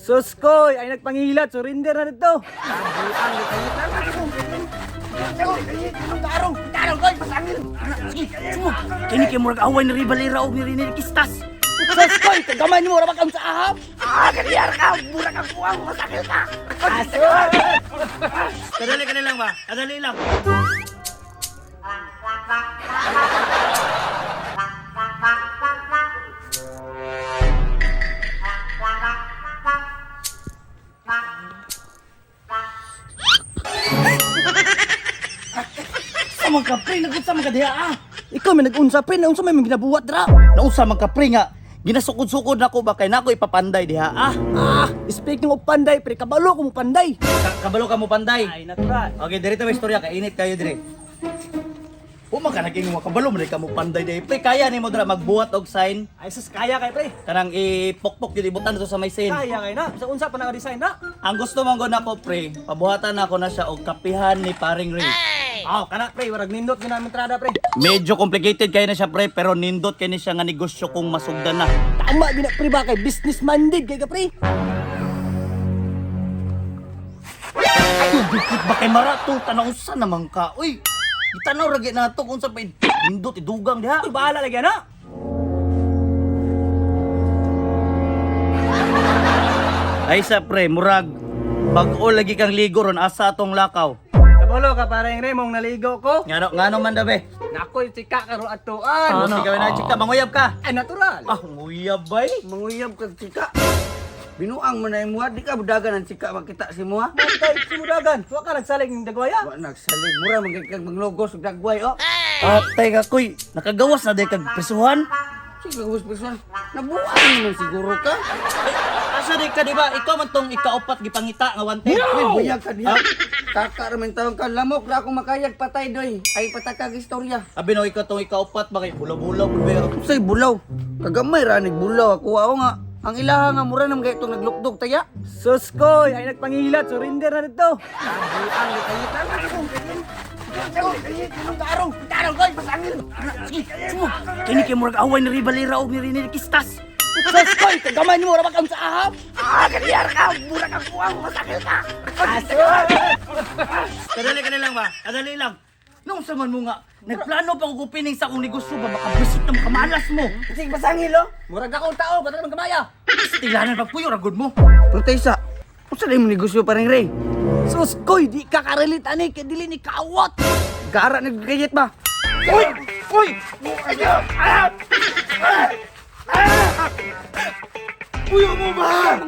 Suskoy, ay nagpangilat, surrender na dito. Kini kay murag away ni Rivalera og ni Rene Kistas. Suskoy, kagamay nimo ra ba kang sa ahap? Ah, kaniyar ka, mura ka kuwang, masakit ka. Kadali ka lang ba? Kadali lang. Sa mga kapre, nagunsa mga diha ah. Ikaw may nag-unsa pre, naunsa may mga ginabuhat dra. Nausa mga kapre nga, ginasukod-sukod nako ba kay nako ipapanday diha ah. Ah, speaking of panday pre, kabalo ko mo panday. Kabalo ka mo panday. Ay, natural. Okay, dire may istorya kay init kayo dire. Uma ka naging mga kabalo man ka mo panday dire. Pre kaya nimo dira magbuhat og sign Ay sus, kaya kay pre. kanang ipokpok gyud ibutan dito sa may sign. Kaya kay na, sa unsa pa na design na. Ang gusto man gud nako pre, pabuhatan nako na siya og kapihan ni Paring Ray. Aw, kana pre, warag nindot gyud namin trada pre. Medyo complicated kayo na siya pre, pero nindot kay ni siya nga negosyo kung masugdan na. Tama gyud na pre ba kay business minded kay ka pre. Ay, dikit ba kay Marato? Tanaw sa naman ka. Uy, gitanaw ra gyud nato kung sa pa nindot idugang diha. Uy, bahala lagi na. Ay sa pre, murag bag-o lagi kang ligo ron asa atong lakaw. Kabalo ka pareng remong naligo ko. Ngano ngano man dabe? Nakoy chika karon atuan. Ano? Ikaw na chika, manguyab ka. Ay natural. Ah, nguyab bay. Manguyab kag chika. Binuang mo na imuha, di ka budagan ang chika makita si muha. Matay simudagan. Wa ka nagsalig ng dagwaya. Wa nagsalig, mura man kag manglogos ug dagway oh. Atay ka kuy, nakagawas na day kag prisuhan. Sige, gubos person. Nabuang naman siguro ka. Ay, asa day ka di ba? Ikaw man tong ikaupat gipangita nga wanted. Uy, buyag ka diha. Kaka ra man taon ka lamok ra ako makayag patay doy. Ay patakag istorya. Abi no ikaw tong ikaupat ba kay bulaw-bulaw pud ba? Unsay bulaw? Kagamay ra nig bulaw ako ako nga. Ang ilaha nga mura naman kay itong naglukdog taya. Suskoy, ay nagpangilat, surrender na dito. Kini kay murag away ni Rivalera og ni Rene Kistas. Suskoy, kagamay nimo ra ba kang sa ahap? Ah, kaniyar ka, mura ka kuwang, masakit ka. Kadali ka lang ba? Kadali lang. Nung sa man mo nga, nagplano pa ko kupining sa akong negosyo ba makabisit na makamalas mo. Sige pasangil oh. Murag akong tao, ba't naman kamaya? Tilanan pa puyo ragod mo. Pero taysa, unsa day mo negosyo pareng Ray? Suskoy, di ka karelate ani kay dili ni kaawat. Gara nagkayit ba? Uy! Uy! Puyo mo ba?